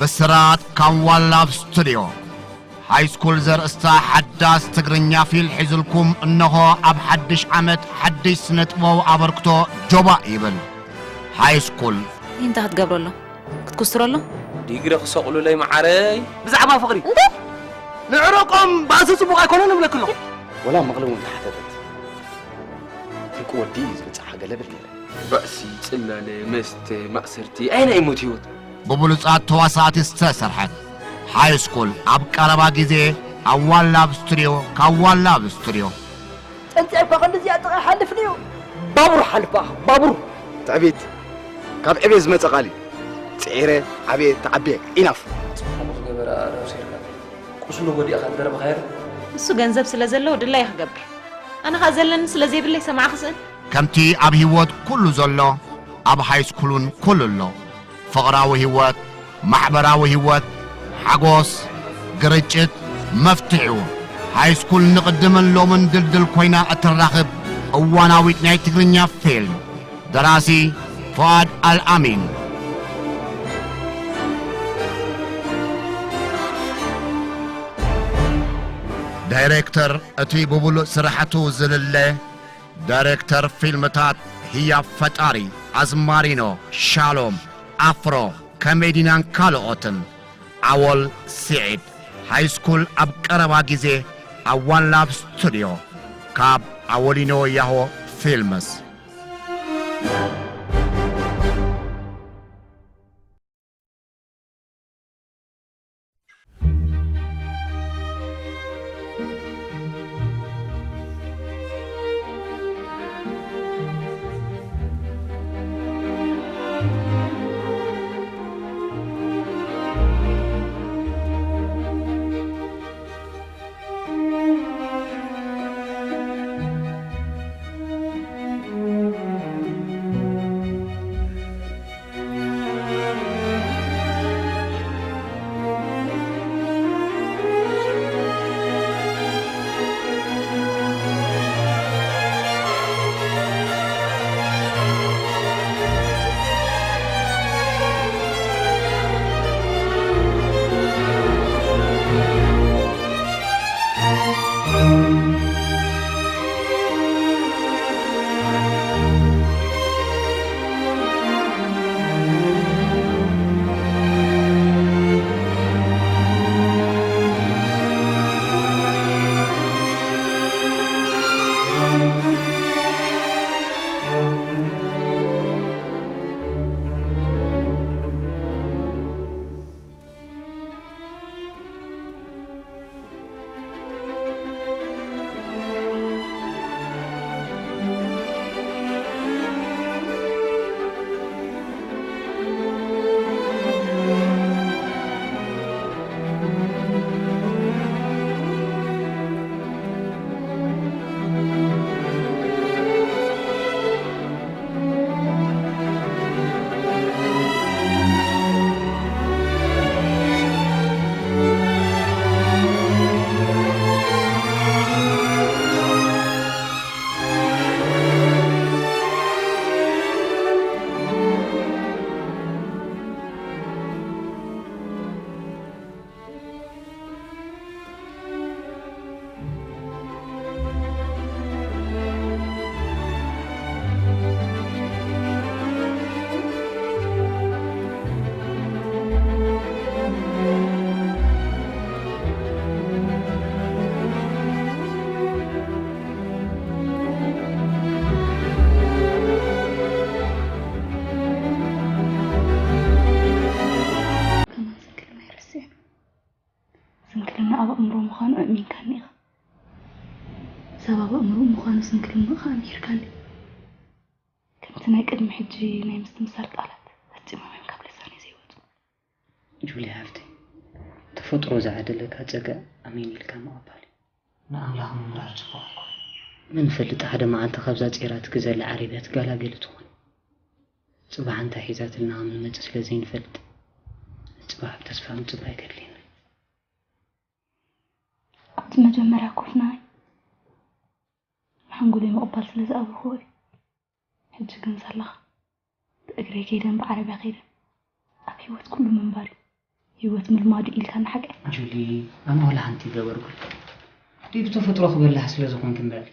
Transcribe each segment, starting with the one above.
ብስራት ካብ ዋን ላቭ ስቱድዮ። ሃይስኩል ዘርእስታ ሓዳስ ትግርኛ ፊልም ሒዙልኩም እነሆ ኣብ ሓድሽ ዓመት ሓድሽ ስነ ጥበባዊ ኣበርክቶ ጆባእ ይብል። ሃይስኩል። እንታይ ክትገብረሎም? ክትኩስትረሎም? ዲግሪ ክሰቕሉለይ መዓረይ። ብዛዕባ ፍቕሪ እንተ ንዕረቆም ባእሲ ጽቡቕ ኣይኮነን እብለክሎ። ወላ መቕሊ እውን ተሓተተት። ፍርቂ ወዲ እዩ ዝብል ጸሓ ገለ ብል ነይረ። ባእሲ፣ ጽላለ፣ መስተ፣ ማእሰርቲ፣ ኣየናይ እዩ ሞት ህይወት? ብብሉጻት ተዋሳእቲ ዝተሰርሐት ሃይስኩል ኣብ ቀረባ ግዜ ኣብ ዋን ላቭ ስቱድዮ። ካብ ዋን ላቭ ስቱድዮ። ጠንጢዐ እኳ ክንድዚኣ ጥቓ ይሓልፍ ድዩ? ባቡር ሓልፍ በኣኻ፣ ባቡር። ትዕቢት ካብ ዕቤት ዝመጸ ቃል እዩ። ጽዒረ፣ ዓብየ፣ ተዓብየ፣ ኢናፍ። ጽቡቕ ዝገበረ ኣረው ሴርካ ቁስሉ ወዲእኻ ዝደረብኻዮ። እሱ ገንዘብ ስለ ዘለዎ ድላዩ ክገብር፣ ኣነ ኸኣ ዘለኒ ስለ ዘይብለይ ሰማዕ ክስእን። ከምቲ ኣብ ህይወት ኩሉ ዘሎ፣ ኣብ ሃይስኩል እውን ኩሉ ኣሎ። ፍቕራዊ ህይወት፣ ማሕበራዊ ህይወት፣ ሓጎስ፣ ግርጭት፣ መፍትሒኡ። ሃይስኩል ንቕድምን ሎምን ድልድል ኮይና እትራኽብ እዋናዊት ናይ ትግርኛ ፊልም። ደራሲ ፍኣድ ኣልኣሚን። ዳይሬክተር እቲ ብብሉጽ ስራሕቱ ዝልለ ዳይሬክተር ፊልምታት ህያብ ፈጣሪ፣ ኣዝማሪኖ፣ ሻሎም፣ ኣፍሮ፣ ኮሜዲናን ካልኦትን። ዓወል ስዒድ። ሃይስኩል ኣብ ቀረባ ግዜ ኣብ ዋን ላቭ ስቱድዮ ካብ ኣወሊኖ ያሆ ፊልምስ። ከማን ስንክልና ይረስዕ። ስንክልና ኣብ ኣእምሮ ምዃኑ ኣእሚንካኒ ኢኻ። ሰብ ኣብ ኣእምሮ ምዃኑ ስንክልና ኸኣ ኣምሂርካኒ። ከምቲ ናይ ቅድሚ ሕጂ ናይ ምስትምሳል ቃላት ፈጺሞም እዮም ካብ ልሳነይ ዘይወጹ። ጁሊ ሓፍተይ፣ ተፈጥሮ ዝዓደለካ ጸጋ ኣሜን ኢልካ ምቕባል እዩ። ንኣምላኽ ምምራር ጽቡቕ እኮ እዩ። መን ይፈልጥ፣ ሓደ መዓልቲ ካብዛ ጼራትኪ ዘላ ዓረብያ ትጋላገሊ ትኾን። ጽባሕ እንታይ ሒዛትልና ከም ንመጽእ ስለ ዘይንፈልጥ፣ ንጽባሕ ብተስፋ ምጽባይ ከድልየና እዩ። ኣብቲ መጀመርያ ኮፍ ናይ ንሓንጎለይ ምቕባል ስለ ዝኣበኽዎ እዩ። ሕጂ ግን ሳላኻ ብእግረይ ከይደን ብዓረብያ ከይደን ኣብ ህይወት ኩሉ ምንባር እዩ። ህይወት ምልማዱ ኢልካ ንሓቂ። ጁሊ፣ ኣነ ወላ ሓንቲ ይገበርኩ። ድዩ ብተፈጥሮ ክበላህ ስለ ዝኾንክ እምበር።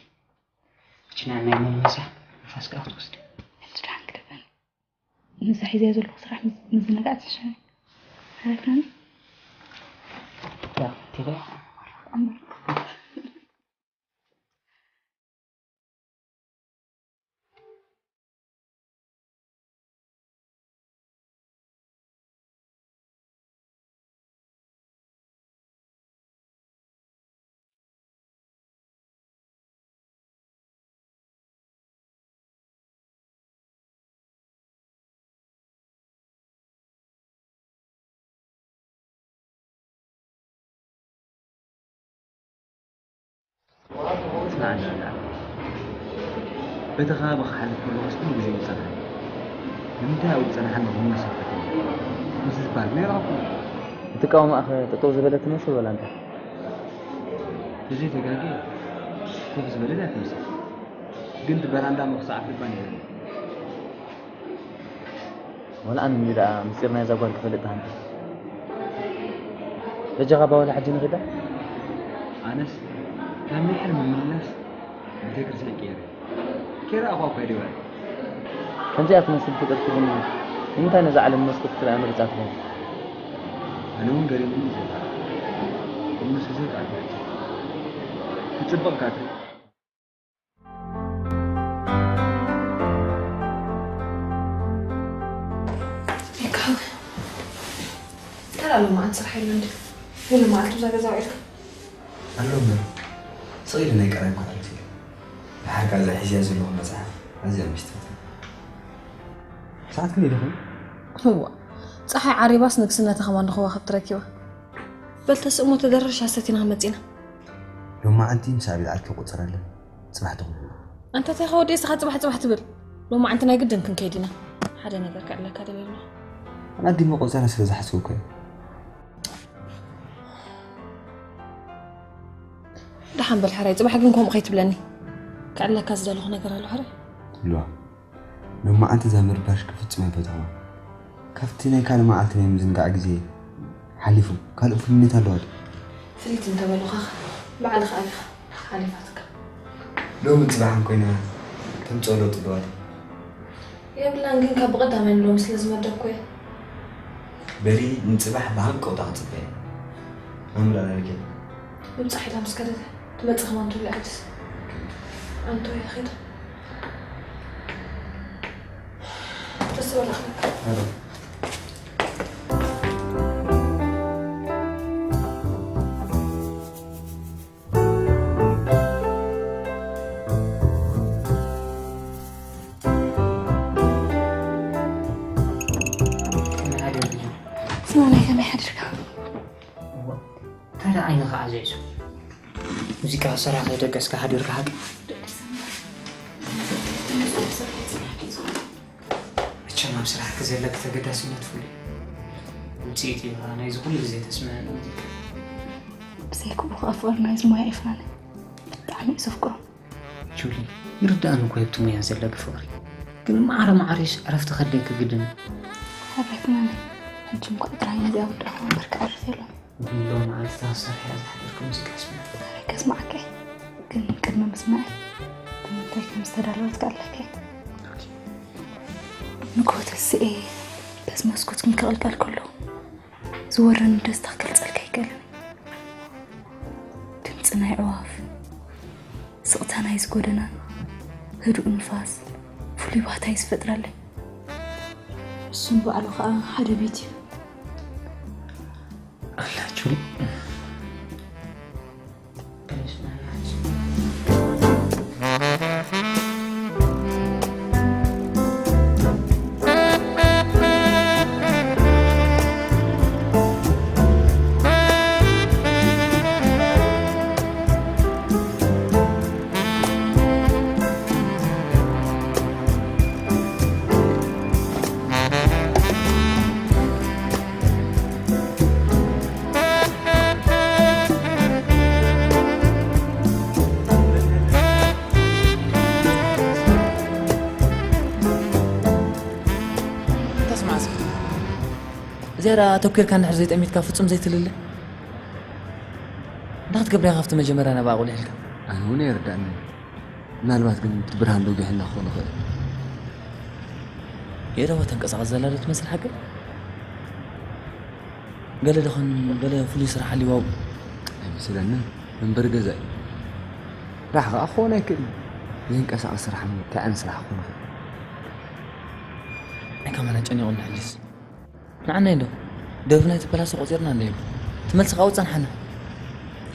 እቺ ናይ ማይ መመሳ ንፋስ ከኣ ክትወስድ። ሕጂ ደሓን ክደበኒ። ንዛ ሒዝያ ዘለኹ ስራሕ ምስ-፣ ምዝንጋዕ ዝሕሸኒ። ሓሪፍናኒ? ያ፣ ቲኸ? ስማዕ እንዳ እንዳ። በቲ ከባቢ ክሓልፍ ከለኹስ ኩሉ ግዜ ይጸንሓኒ። ንምንታይ ኣብኡ ዝጸንሓኒ ዝምለስ ኣይፈትን። ምስ ዝበሃል ነይራ እኮ። እቲ ቃውማኣ ኸ ጠጠው ዝበለ ትመስል ወላ እንታይ? ብዘይ ተጋግየ ኮፍ ዝበለት እያ ትመስል። ግን እቲ በራንዳ ምኽሳዕ ልባ ነይሩ። ወላ ኣነ እንዲ ደኣ ምስጢር ናይዛ ጓል ክፈልጥ ተሃንጠ። በጃኻ ኣባ ወላ ሕጂ ንኺዳ? ኣነስ ካብ ሚሕር ምምልላስ ቤተክርስትያን ቀይረ። ከይረኣኹዋ እኳ ይደውል። ከምዚኣ ትመስል ፍጥርቲ ግን ንምንታይ ነዛ ዓለም መስኮት ክትሪኣ መሪጻ ትኾን? ኣነ እውን ገሪሙኒ እዩ ዘሎ። ግን ንሱ ዘይከኣል ትጽብቕ ካክ። ይካል። ተራ ሎማዓንቲ ስራሕ የለን ድዩ? ንሎማዓንቲ እዛ ገዛ ውዒልካ? ኣሎ እምበር፣ ስቕ ኢለ ናይ ቀረባ እኳ ተመሲለ። ደሓር ከኣ እዛ ሒዝያ ዘለኹ መጽሓፍ ኣዝያ ምሽትቲ። ሰዓት ክንደይ ደኾን? እዋ፣ ጸሓይ ዓሪባስ ንግስነታ ከማን ንኸዋኽብቲ ረኪባ። በል ተስእሞ ተደርር ሻሂ ሰቲና ክንመጽእ ኢና። ሎማዓንቲ ምስ ኣብልዓልኪ ቁጽር ኣለኒ። ጽባሕ ትኹን። ኣንታ እንታይ ከወዲ እስኻ ጽባሕ ጽባሕ ትብል? ሎማዓንቲ ናይ ግድን ክንከይድ ኢና። ሓደ ነገር ክዕለካ ደልየ ኣለኹ። ኣነ ኣዲመ ቆጸራ ስለ ዝሓስብ እኮ እዩ። ደሓን በል ሕራይ፣ ጽባሕ ግን ከምኡ ከይትብለኒ። ክዕለካ ዝደለኹ ነገር ኣሎ ሕራይ። ሉዋ፣ ሎማዓንቲ እዛ ምርባሽ ክፍጽም ኣይፈትሖን። ካብቲ ናይ ካልእ መዓልቲ ናይ ምዝንጋዕ ግዜ ሓሊፉ፣ ካልእ ፍልልይነት ኣለዋ ድዩ? ፍልይቲ እንተበሉኻኸ፣ ባዕልኻ ኣበኻ ሓሊፋትካ። ሎምን ጽባሕን ኮይና ተምጽኦ ለውጢ ኣለዋ ድዩ? የብላን፣ ግን ካብ ብቐዳማይ ንሎሚ ስለ ዝመደብኩ እየ። በሊ ንጽባሕ ብሃንቀውታ ክጽበ እየ። መምህር ኣረጋይ። ምብጻሕ ኢላ ምስ ከደተ ትመጽእ ከማን ትብላ ሕጅስ። ኣንቶ እያ ኸይዳ። ደስ በላ ክነካ። ከመይ ሓዲርኪ? ሰላም፣ ከመይ ሓዲርካ? እዋ፣ እንታይ ደኣ ዓይንኻ ዓዚዕዞ? ሙዚቃ ሰራኺ ደቀስካ ሓዲርካ ሓቂ? መቸም ኣብ ስራሕኪ ዘለኪ ተገዳስነት ፍሉይ እዩ። ውፅኢት እዩ ከዓ ናይዚ ኩሉ ግዜ ተስምዐኒ ሙዚቃ። ብዘይክኡ ከዓ ፍቕሪ ናይዚ ሞያ እዩ ፍናነይ። ብጣዕሚ እዩ ዘፍቅሮ። ጁሊ፣ ይርድኣኒ እኮ ኣብቲ ሞያ ዘለኪ ፍቕሪ። ግን ማዕረ ማዕረሽ ዕረፍቲ ከድልየኪ ግድን እዩ። ሕራይ ፍናነይ፣ ሕጂ እኳ ጥራይ ነዚኣ ወዳእኹ እምበር ክዕርፍ የሎን። ግን ሎሚ መዓልቲ እታ ክትሰርሕያ ዝሓደርኪ ሙዚቃ ስምዒ። ኣበይ ከስምዓካ እየ? ግን ቅድሚ ምስማዐይ ብምንታይ ከም ዝተዳለወት ክኣልለካ እየ። ንግሆ ተስኤ በዚ መስኮት ክንክቕልቀል ከሎ ዝወረኒ ደስታ ክገልጸልካ ኣይክእልን። ድምጺ ናይ ኣዕዋፍ፣ ስቕታ ናይዚ ጎደናን ህዱእ ንፋስ ፍሉይ ባህታ እዩ ዝፈጥረለይ። እሱ ንባዕሉ ኸኣ ሓደ ቤት እዩ። ኣላችሁ። ራ ኣተኲርካ እንድሕር ዘይጠሚትካ ፍጹም ዘይትልለ። እንታይ ክትገብር ኢኻ ካብቲ መጀመርያ ናብኣ ኣቑሊሕልካ? ኣነ እውን ኣይርዳእንን። ምናልባት ግን እቲ ብርሃን ዶ ጊሕና ክኾን ይኽእል። የእዳዋ ተንቀሳቕስ ዘላ ዶ ትመስል ሓቂ? ገለ ደኸን ገለ ፍሉይ ስራሕ ኣልዋ ኣብኡ? ኣይመስለንን። መንበሪ ገዛ እዩ። ራሕ ከኣ ክኾን ኣይክእልን። ዘይንቀሳቐስ ስራሕ እንታይ ዓይነት ስራሕ ክኾን ይኽእል? ኣይ ከማን ኣጨኒቑኒ ሕጂስ። ንዓናይ እንዶ ደብና እቲ ፕላስ ቆጺርና እንዶ እዩ። ትመልሲ ካብኡ ጸንሓና።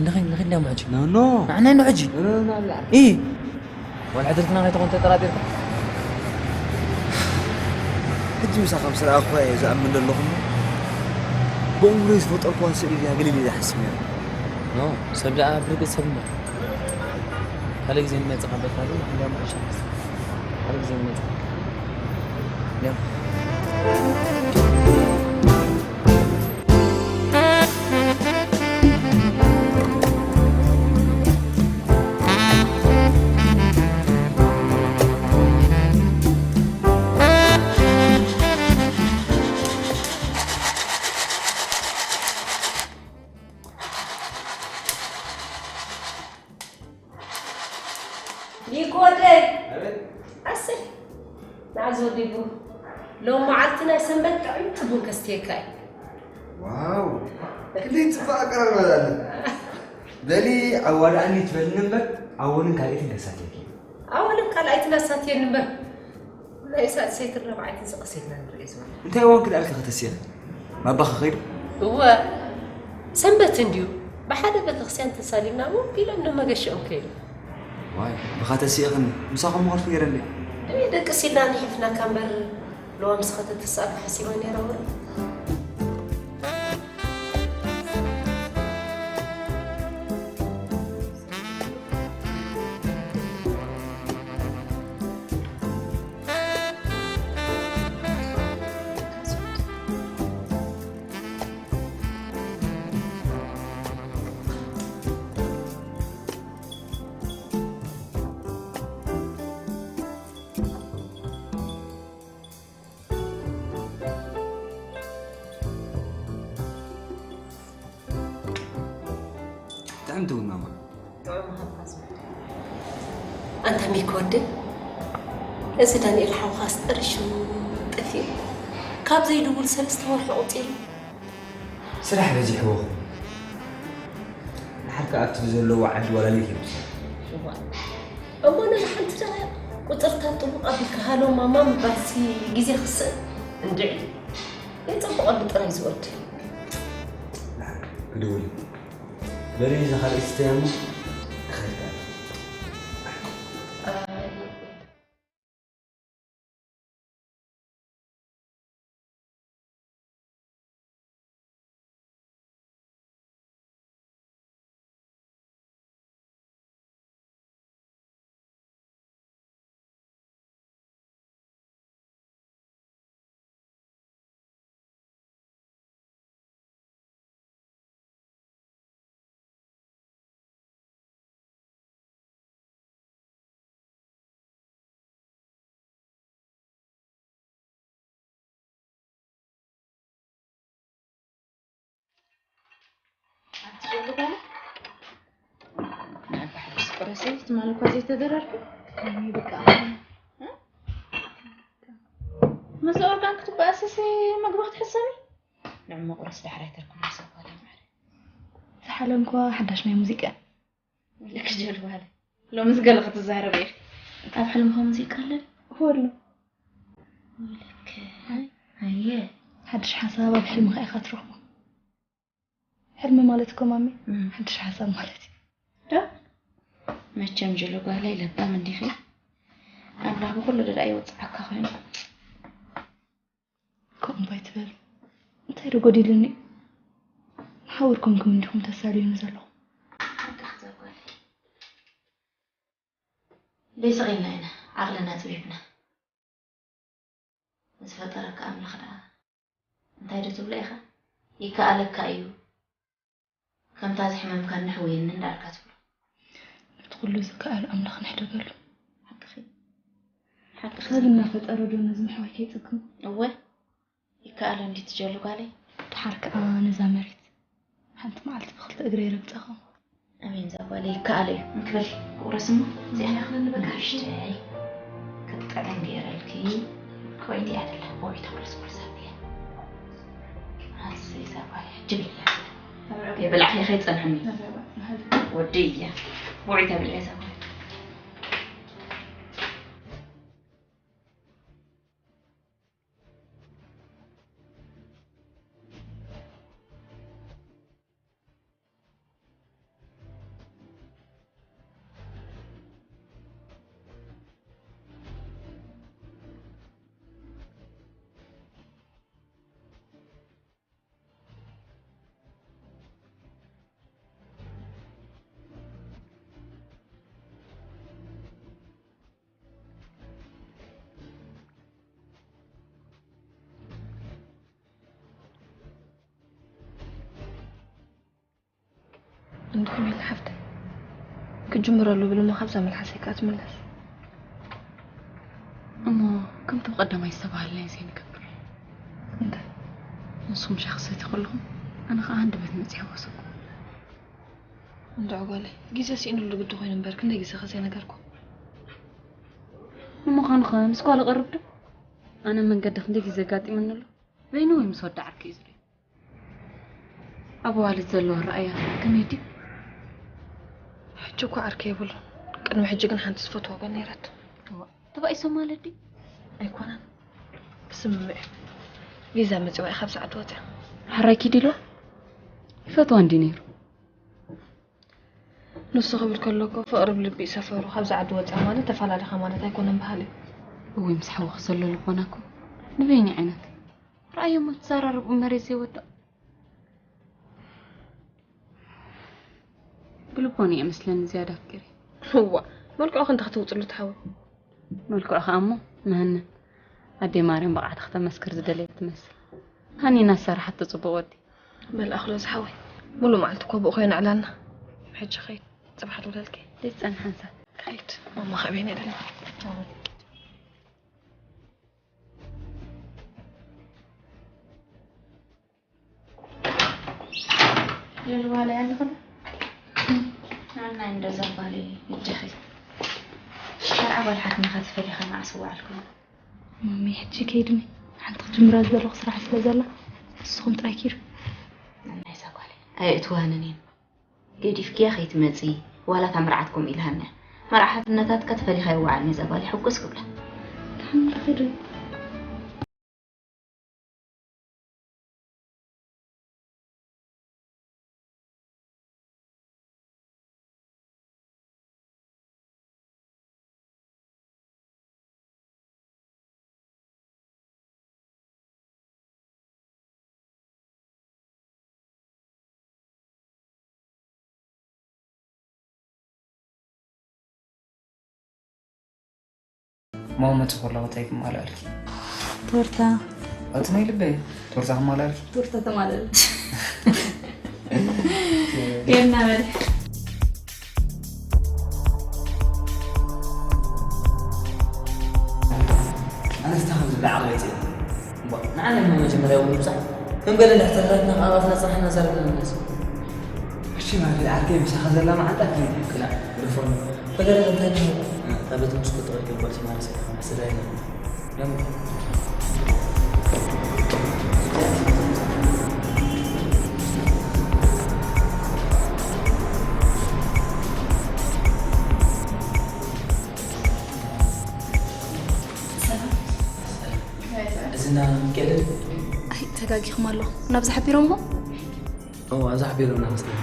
ንኸይድ ንኸይድ እንዲያም ሕጂ። ኖ፣ ኖ። ንዓናይ እንዶ ሕጂ። ኖ፣ ኖ፣ ኖ፣ ኖ። ኢ። ወላ ዕድልትና ከይትኾን ተጠራጢርካ። ሕጂ ምሳኹም ስለ ኣኾ እየ ዝኣምን ዘለኹ። ብእምሮይ ዝፈጠርኩዋ ስእሊ ድያ ገለ ኢለ ዝሓስብ ነይረ። ኖ፣ ሰብ ደኣ ብርግጽ ሰብ እምበር። ካልእ ግዜ ንመጽእ ካብ በልካ ግን እንዲያም ዕሻ። ካልእ ግዜ ንመጽእ። እንዲያም። ሊቆደይ። ኣሰይ። መዓዝ ወዲቡ? ሎም መዓልቲ ናይ ሰንበት ጥዕምቲ ቡን ከስትየካ እየ። ዋው፣ ክንደይ ጽቡቕ ኣቀራርባ ኣለ። በሊ ኣዋዳእኒ ትበልኒ እምበር፣ ኣወልን ካልኣይትን ከሳትየኪ። ኣወልን ካልኣይትን ኣሳትየኒ እምበር፣ ናይ ሳልሰይትን ራብዓይትን ስቕስ ኢልና ንርኢ ዝበለ። እንታይ እዋን ክልኣልኪ ከተስየኒ? ባባኺ ከይዱ? እወ፣ ሰንበት እንድዩ። ብሓደ ቤተክርስትያን ተሳሊምና እሞ ኢሎም ንመገሽኦም ከይዱ። ዋይ፣ ብኻ ተስኢኽኒ። ምሳኹም ምኸድኩ ነይረ እንዴ? እይ፣ ደቅስ ኢልና ንሒፍናካ እምበር፣ ለዋ ምስ ኸተተስኣካ ሓሲበ ነይረ እሞ። ጥዕምቲ እውን ማማ። ጥዑም ሃብካ ዝብል። ኣንታ ሚኪ ወደይ፣ እዚ ዳንኤል ሓውኻስ ጠሪሹ ጠፊኡ። ካብ ዘይድውል ሰለስተ ወርሒ ኣቑጺሩ። ስራሕ በዚሕዎ። ደሓር ከኣ ኣብቲ ብዘለዎ ዓዲ ዋላ ለይቲ የብዝሕ። እዋ። እሞ ነዛ ሓንቲ ደቂቕ ቁጽርታት ጥቡቕ ኣቢልካ ሃሎ ማማ ምባልሲ ግዜ ክስእን እንድዒ። የጸብቐሉ ጥራይ ዝወዲ። ደሓር ክድውል። በሊ እዛ ካልኣይቲ ስተያ እሞ ክኸይድ እየ። ኣይ። ኣቲ ጀልባ፣ ናይ ባሕሪ ስቁረሲ ትማሊ እኳ ዘይተደረርኩ። ከመይ በቃ። እ? ምስ ኦርጋን ክትበኣሰሲ መግቢ ክትሕሰኒ? ንዕሞ ቁርስ ዳሕራይ ተርክቦ ሰብ ጓል ማዕረ። ዝሓለምኳ ሓዳሽ ናይ ሙዚቃ። ልክ ጀልባለ። ሎምስ ገለ ክትዛረብ ኢኺ። ኣብ ሕልምኻ ሙዚቃ ኣለ? እወ ኣሎ። ወይለከ። ኣየ። ሓድሽ ሓሳብ ኣብ ሕልምኻ ኢኻ ትረኽቦ። ሕልሚ ማለት እኮ ማሚ፣ እም። ሓድሽ ሓሳብ ማለት እዩ። ዶ? መቸም ጅሉ ጓለይ ለባም እንዲኺ። ኣምላኽ ብኹሉ ደዳ ይወጽዓካ ኮይኑ። ከምኡ እምባ ኣይትበል። እንታይ ዶ ጎዲሉኒ? መሓውር ኮንኩም እንዲኹም ተሳልዩኒ ዘለኹም። ሓቅኺ ዘጓል። ደይ ስቕ ኢልና ኢና ዓቕልና ኣጽቢብና። ዝፈጠረካ ኣምላኽ ደኣ እንታይ ዶ ትብሎ ኢኻ? ይከኣለካ እዩ። ከምታ ዝሕመምካ ንሕውየኒ እንዳልካ ትብሎ። ነቲ ኩሉ ዝከኣል ኣምላኽ ንሕደገሉ። ሓቅኺ። ሓቅኺ ሰብ ዘብል። እናፈጠረ ዶ ነዚ ምሕዋይ ከይጽግም? እወ። ይከኣሎ እንዲ ትጀሉ ጓለይ። ዓርከኣ ነዛ መሬት ሓንቲ መዓልቲ ብኽልተ እግረይ ረግጸኻ። ኣሜን። እዛ ጓለይ ይከኣሎ እዩ። እንክበል ክቑረስ እሞ እዚኣ ያኽለኒ በቃ። ንእሽተይ ክትጥዕም ገይረልኪ። ቆይ እንዲኣ ደላ። ቆይ ተቑረስ ቁርሳ እያ። ኣሰይ እዛ ጓለይ ሕጂ ብልዒ። የብላዕኺ ከይትጸንሕኒ። ወዲ እያ። ውዒ ተብልዒ እዛ ጓለይ። እንድኹም ኢለ ሓፍተይ ክጅምረሉ ብል እሞ ካብዛ መልሓሰይ ከኣ ትምለስ። እሞ ከምቲ ብቐዳማይ ዝተባህልናዮ ዘይንገብር። እንታይ? ንስኹም ሻሂ ክትሰትዩ ከለኹም ኣነ ኸኣ ሃንደበት መጺአ ወሰድኩ። እንድዒ ጓለይ፣ ግዜ ስኢንሉ ግዲ ኮይኑ እምበር ክንደይ ግዜ ከ ዘይነገርኩ። ንምዃኑ ኸ ምስ ጓል እቐርብ ዶ? ኣነ ኣብ መንገዲ ክንደይ ግዜ ኣጋጢሙኒ ኣሎ። በይኑ ወይ ምስ ወዲ ዓርከይ እዩ ዝሪኦ። ኣብ ኣዋልድ ዘለዎ ኣረኣእያ ከመይ ድዩ? ሕጂ እኳ ዓርከይ የብሉን። ቅድሚ ሕጂ ግን ሓንቲ ዝፈትዋ ጓል ነይራቶ። እዋ፣ ተባኢሶም ማለት ድዩ? ኣይኮነን። ብስምምዕ እዩ። ቪዛ መጺዋ እያ ካብዛ ዓዲ ወጺኣ። ሕራይ ኪድ ኢልዋ? ይፈትዋ እንድዩ ነይሩ። ንሱ ክብል ከሎ እኮ ፍቕሪ ብልቢ እዩ ሰፈሩ። ካብዛ ዓዲ ወጺኣ ማለት ተፈላለኻ ማለት ኣይኮነን በሃሊ እዩ። እውይ፣ ምስ ሓውኺ ዘሎ ልቦና እኮ ንበይኒ ዓይነት። ረኣዮ እሞ ትዘራረብኡ መሬት ዘይወድቕ። ብልቦና እየ መስለኒ ዝያዳ ኣፍቂረ። እዋ፣ መልክዑ ክንዲ ክትውፅሉ ትሓዊ። መልክዑ ኸኣ እሞ መሃነን ኣደይ ማርያም ብቕዓታ ክተመስክር ዝደለየት ትመስል። ሃኒና ዝሰራሓቶ ጽቡቕ ወዲ። በል ኣኽሎ ዝሓወይ፣ ሙሉ መዓልቲ እኮ ብኡ ኮይኑ ዕላልና። ሕጂ ኸይድ፣ ጽባሕ ደውለልኪ። ዘይትጸንሕ ሓንሳብ። ከይድ፣ ማማ ከበይኒ ደላ። ሉሉ፣ ዋላ ያለኸ? ናናይ እንደዛ ጓል እጃኺ። መርዓ ጓል ሓትነኻ ትፈሊኻ መዓስ ወዓልኩም? ማሚ፣ ሕጂ ከይድኒ። ሓንቲ ክጅምራ ዝደለኹ ስራሕ ስለ ዘላ፣ ንስኹም ጥራይ ኪዱ። ናናይ እዛ ጓል ኣየእትዋንን እየን። ገዲፍክያ ከይትመጺ፣ ዋላ እታ መርዓትኩም ኢልሃና። መርዓ ሓትነታትካ ትፈሊኻ ይወዓልኒ እዛ ጓል፣ ሕጉስ ክብላ። ደሓን ዶ ኺዱ? ማማ ጽቡቕ ለውጥ ኣይክማልኣልኪ። ቶርታ። እቲ ናይ ልበይ ቶርታ ክማልኣልኪ። ቶርታ ተማልኣልኪ። ጌርና በል። ኣነ ስታኽ ዝብል ዓቕሊ ኣይፅእን። እምቧ፣ ንዓና ኢልካ መጀመርያ እውን ምብጻሕ። ከም ገለ እንድሕር ተረዳድና፣ ከኣ ኣባትና ጽናሕና ዘረብና ንመለስ። እሺ፣ ማፊ፣ ዓርከይ ምሳኻ ዘላ መዓንጣ ክሊል እዩ። ክላ፣ ድፎን። በገለ እንታይ ነው? እታ በቲ መስኮት ተቐልቀል ጓል ሲማረሰ፣ መሰዳይና። ደም። ሰላም። እዚ እንዳ ሚካኤል ድዩ? ኣይ፣ ተጋጊኹም ኣለኹም። ናብዚ ሓቢሮምኹም? እዎ፣ ኣብዚ ሓቢሮምና መስለኒ።